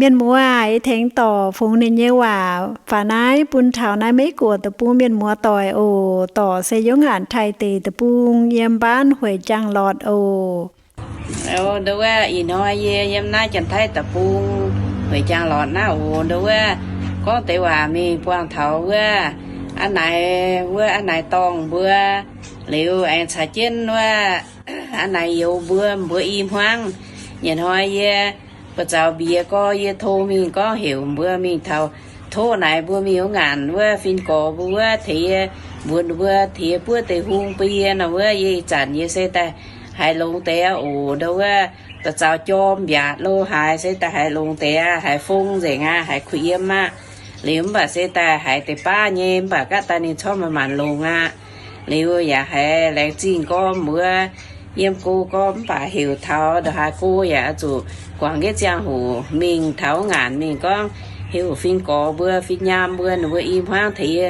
Mienh muoz aah, ih tengx dorc fungx ninh nyei waac faaux naaiv bun taux naaiv Meiv Guoqv deic-bung mienh muoz doic oc. Dorc se yungz ngaanc Taiv deic-bung yiem บ้านห้วยจางหลอด oc. Nduov wuov ih hnoi yie yiem naaiv Janx-Taiv deic-bung Hueic Jaang Lortc naaiv oc. Nduov wuov gorngv deix waac mingh buangh taux wuov a'naix, wuov a'naix dorngh mbuo, liuz aengx caux jienv wuov a'naix youz mbuo, mbuo i hmuangv. Nyei hnoi yie buoz-zaux mbiex gorx, yie tov mingh gorngv heuc mbuo mingh taux, tov naaic mbuo mingh wuov ngaanc wuov fin-gorx mbuo wuov, tengx yie mbuox mbuo, tengx yie buov deix hung bun yie nor wuov. Yie ih zanc yie se daaih haiz longx deix aqv oc. Nduov wuov buoz-zaux jorm mbiaatc lo haaix se daaih haiz longx deix aqv, haiz fong nzengc aqv, haiz kuh yiem aqv. Liuz mv baac se daaih haiz deix baav nyei, mv baac gaav daaih ninh corc manc-manc longx aqv. Liuz yaac haiz laengz zingh gorx mbuo yiem go gorx, mv baac heuc taux ndongc haaix go yaac oix zuqc guangc nqaeqv ziangh hoc mingh taux wuov ngaanc mingh gorngv heuc fin-gorx mbuo, fin-nyaam mbuo, ninh mbuo i hmuangv tengx yie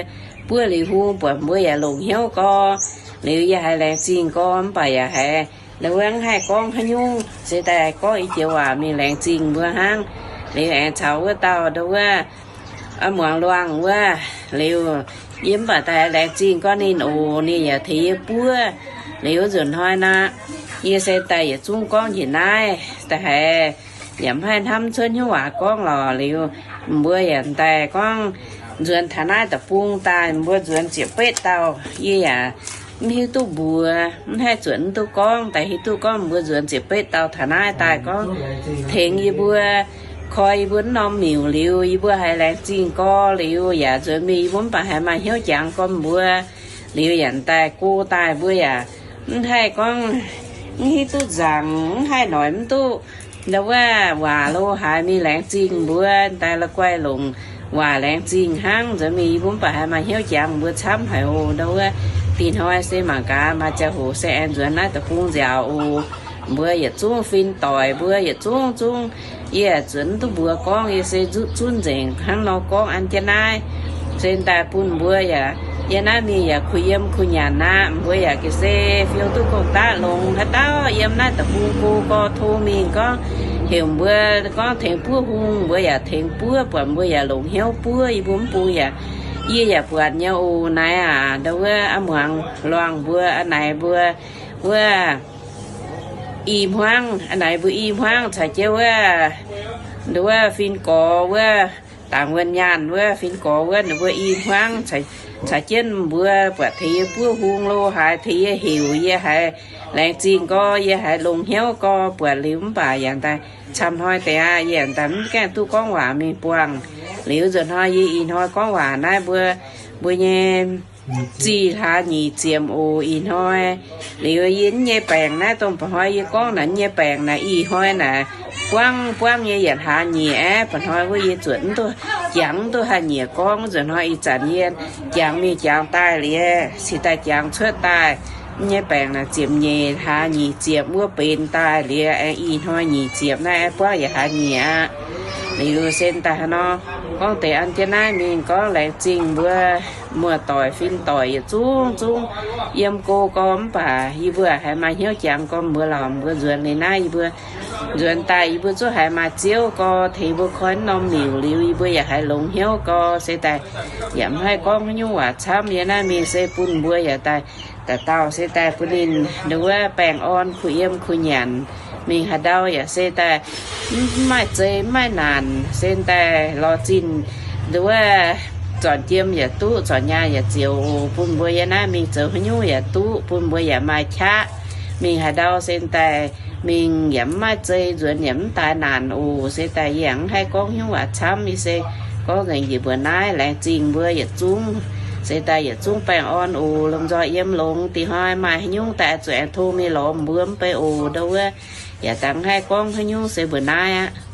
buov liuz hung buatc mbuo yaac longc hnyouv gorx. Liuz yie haiz laengz zingh gorx, mv baac yaac haiz nduov wuov mv haih gorngv haaix nyungc, se daaih gorngv i joux waac mingh laengz zingh mbuo hnangv. Liuz aengx caux wuov dauh nduov wuov a'muangx luangh wuov, liuz yie mv baac daaih haiz laengz zingh gorngv ninh oc, ninh yaac tengx yie buov. Liuz nzunc hnoi naaiv, yie se daaih yietc zungv gorngv njiec naaiv, daaih haiz yaac mv haih hnamv cuotv hnyouv waac gorngv lorqc. Liuz mbuo yaac daaih gorngv nzuonx taux naaiv deic-bung daaih, mbuo nzuonx ziepc betv dauh, yie yaac mv hiuv duqv mbuox, mv haih zuotc mv duqv gorngv. Daaih hiuv duqv gorngv mbuo nzuonx ziepc betv dauh taux naaiv daaih gorngv tengx yie mbuo, koi yie mbuo wuov norm miuc. Liuz yie mbuo haiz laengz zingh gorx, liuz yaac nzuonx mingh yie mbuo mv baac haiz maaih hnyouv jangx gorngv mbuo. Liuz yaac daaih go daaih mbuo yaac mv haih gorngv, mv hiuv duqv nzaangc, mv haih noic mv duqv ndau wuov waac lo haaix mingh laengz zingh mbuo, daaih la'guaih longc waac laengz zingh hnangv. Nzuonx mingh yie mbuo mv baac haiz maaih hnyouv jangx mbuo camv haic oc. Ndau wuov dih hnoi se mangc gaax maaih ziangh hoc se aengx nzuonx naaiv deic-bung nziaauc oc. Mbuo yietc zungv fin-doic mbuo yietc zungv zungv, yie zuotc mv duqv mbuox gorngv, yie se zuqv zunv nzengc hnangv nor gorngv an jienv naaiv. Se daaih bun mbuo yaac yiem naaiv mingh yaac kuh yiem kuh nyanc aqv. Mbuo yaac ga'sie fiou duqv gong-daqv longx. Haaix dauh yiem naaiv deic-bung go gorx tov mingh gorngv heuc mbuo gorngv tengx buov hung, mbuo yaac tengx buov, buatc mbuo yaac longc hnyouv buov. Yie mbuo mv bung yaac, yie yaac buatc nyei oc. Naaiv aac, ndau wuov a'muangx luangh mbuo, a'naix mbuo, wuov i hmuangv, a'naix mbuo i hmuangv caux jienv wuov, ndau wuov fin-gorx wuov, dangc wuonh nyaanh wuov fin-gorx wuov, ninh mbuo i hmuangv caux jienv mbuo buatc tengx yie buov hung lo haaix, tengx yie heuc, yie haiz laengz zingh gorx, yie haiz longx hnyouv gorx, buatc liuz mv baac yaac daaih camv hnoi deix aqv. Yie yaac daaih mv gaengh duqv gorngv waac mingh buangh. Liuz nzunc hnoi yie ih hnoi gorngv waac naaiv mbuo, mbuo nyei zih hlaax nyic ziepc oc ih hnoi. Liuz yie nyei baengc naaiv, dongh mba'hnoi yie gorngv naaiv nyei baengc naaic, ih hnoi naaic buangv buangv nyei yietc hlaax nyic aeqv. Mba'hnoi wuov yie zuotc mv duqv, jangx mv duqv haaix nyiec gorngv. Nzunc hnoi ih zanc yie jangx mingh jangx daaih liuz, cingx daaih jangx cuotv daaih nyei baengc naaic ziepc nyeic hlaax nyic ziepc wuov benx daaih liuz, aengx ih hnoi nyic ziepc naaiv aeqv, buangv yietc hlaax nyic aqv. Liuz se daaih haaix nor, gorngv deix an jienv naaiv mingh gorngv laengz zingh mbuo muoz-doic fin-doic yietc zungv zungv yiem go gorx, mv baac yie mbuo haiz maaih hnyouv jangx gorx mbuo lorqc, mbuo nzuonx liuz naaiv yie mbuo nzuonx daaih yie mbuo zungv haiz maaih ziouv gorx tengx mbuo koi norm miuc liuz, yie mbuo yaac haiz longx hnyouv gorx. Se daaih yaac mv haih gorngv haaix nyungc waac camv. Yie naaiv mingh se bun mbuo yaac daaih, daaih dauh se daaih bun ninh nduov wuov baengh orn kuh yiem kuh nyanc. Mingh haaix ndau yaac se daaih mv maaih zei mv maaih naanc, se daaih lorz zinh nduov wuov zornc jiem yaac duqv, zornc nyaah yaac zioux oc. Bun mbuo yie naaiv mingh zoux haaix nyungc yaac duqv, bun mbuo yaac maaih qaqv. Mingh haaix ndau se daaih mingh yaac mv maaih zei, nzuonx yaac mv daaih naanc oc. Se daaih yie yaac mv haih gorngv haaix nyungc waac camv, yie se gorngv nzengc njiec mbuoqc naaiv. Laengz zingh mbuo yietc zungv, se daaih yietc zungv baengh orn oc. Lomh nzoih yiem longx, dih hnoi maaih haaix nyungc daaih zuqc aengx tov mingh lorz mbuo mv bei oc. Ndau wuov yaac dangh mv haih gorngv haaix nyungc se mbuoqc naaiv aqv.